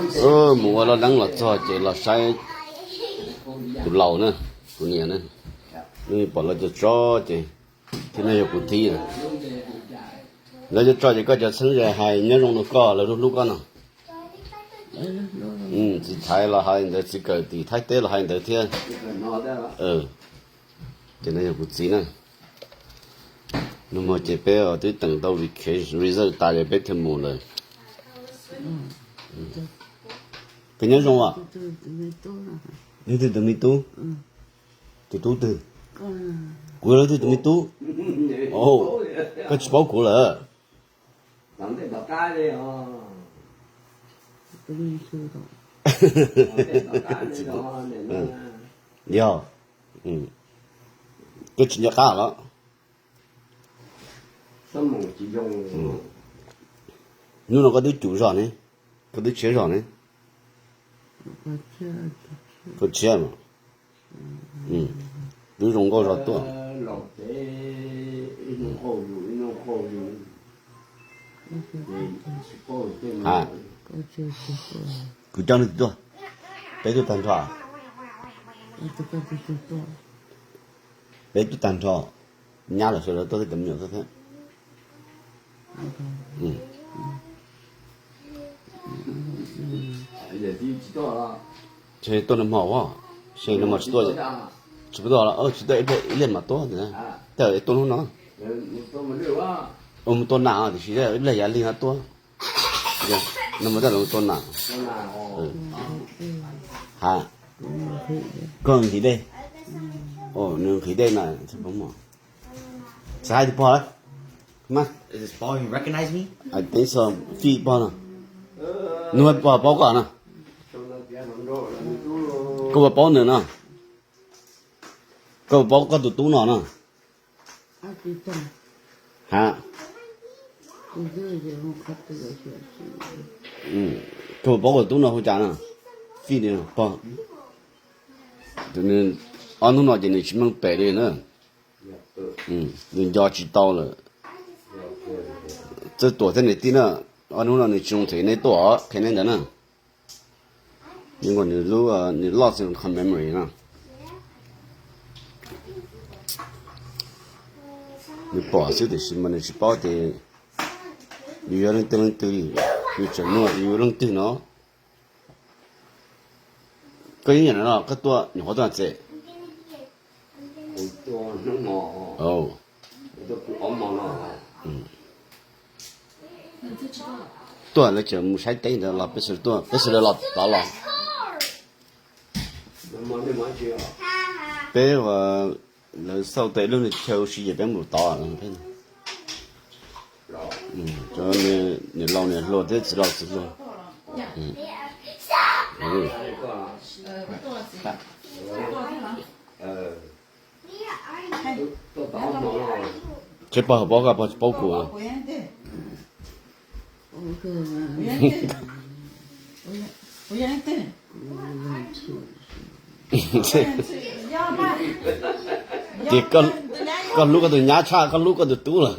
Mus ua laj leeb los txog ces los saib tus laus na, tus niam na, nws pom lawv cov tso ces thiab no yog kuv txiv na. Lawv cov tso ces koj cov txheeb ze hais nyob zoo rau koj, lawv hlub hlub koj no. Txiv Thaiv los hais ntawd, txiv kawm tim Thaib teb los hais ntawd thiab. Ces no yog kuv txiv na. Nag hmo ces peb twb teem tau vacation result tas ces peb thiaj mus lawm. Koj nyob zoo os. Leej twg tus me tub? Tus tub twg? Kuv yog leej twg tus me tub? Koj tsis paub kuv lawm. Yog, koj tsis nco qab los? Hnub no koj twb cum zog ne, koj twb tshiab zog ne. Koj tshiab mas. Twb zoo nkauj zog tuaj. Kuv coj nws tuaj, peb tuaj tag nrho. Peb tuaj tag nrho, nyab los sawv daws tuaj thiab, cov me nyuam tuaj thiab. Tuaj nag hmo, nag hmo tsis tuaj, tsis tuaj, tsis tuaj mas tuaj, tej tuaj hnub no, mus tua nas tiam sis ib pliag yav lig no tuaj. Nag hmo tej los mus tua nas. Ha, koj nqhis dej? Nws nqhis dej na. Xav hais tus pog lawm. Mas, I think so, Fij pog no. Nws puas paub koj no? Koj puas paub nws no? Koj puas paub koj tus tub no no? Ha, koj puas paub koj tus tub no hu cas no? Fij pog. Ob hnub no ces nws tsis meej pem li na. Nws nco tsis tau lawm. Txawj Tuam thiab niam tij na, ob hnub no nws tsis zoo them nej tuaj, qhia nej ntawd na. Nws lub, nws lost in memory no. Nws pom xwb tiam sis mas nws tsis paub tias yus yog leej twg leej twg li, yus tseem muaj yus leej twg no. Koj ib yam no koj tuaj nyuam qhuav tuaj txem? Tuaj lawv tseem mus saib teb ntawd los peb sawv daws tuaj, peb sawv daws los tod los. Peb ua lawv xauj tau ib lub chaw ua si ces peb mus tod. Cov niam laus niam hluas thiab txiv laus txiv hluas. Tsis pog hauv paub koj, pog tsis paub kuv. Ces koj hlub koj tus nyab tshaj koj hlub koj tus tub lawm.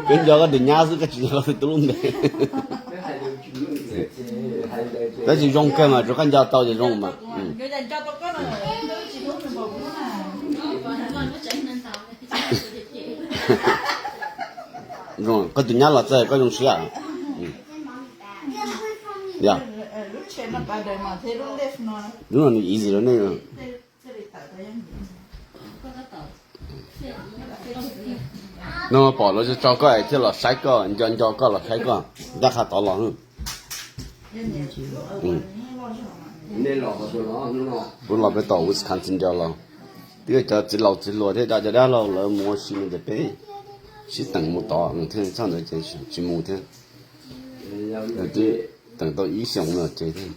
Koj nco koj tus nyab xwb, koj tsis nco koj tus tub lub npe. Tab sis zoo kawg mas tsuas koj nco tau ces zoo mas. Koj tus nyab los txog koj zoo siab. Yog, lub no nws easy rau nej. No pom lawv tso koj es thiaj los saib koj, nco nco koj los saib koj, ncaj qha tod los. Kuv los peb tom Wisconsin los, twb yog cov txiv laus txiv hluas thiab cov dab laug lawv mus ua si no ces peb sib teem mus tod thiab, txog ntawd ces tsis mus thiab. Twb teem tau ib xyoos no ces thiab.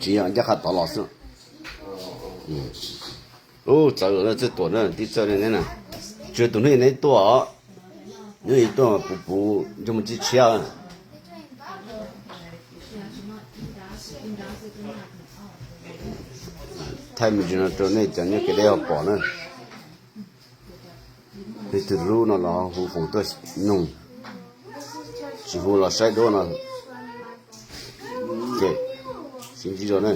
Tsis yog, ncaj qha tod los xwb. Ub, txawv lawm, Txawj Tuam na, tib txawj li neb na. Tsis yog tus hnub neb tuaj os, hnub neb tuaj puv puv nrog mus tib tshiab. Thaij me ntsis no rau nej cov nyob kev deb ho pom na. Leej twg hlub no los hu foom tuaj noog, tsis hu los saib duab no. Ces sib ntsib dua na.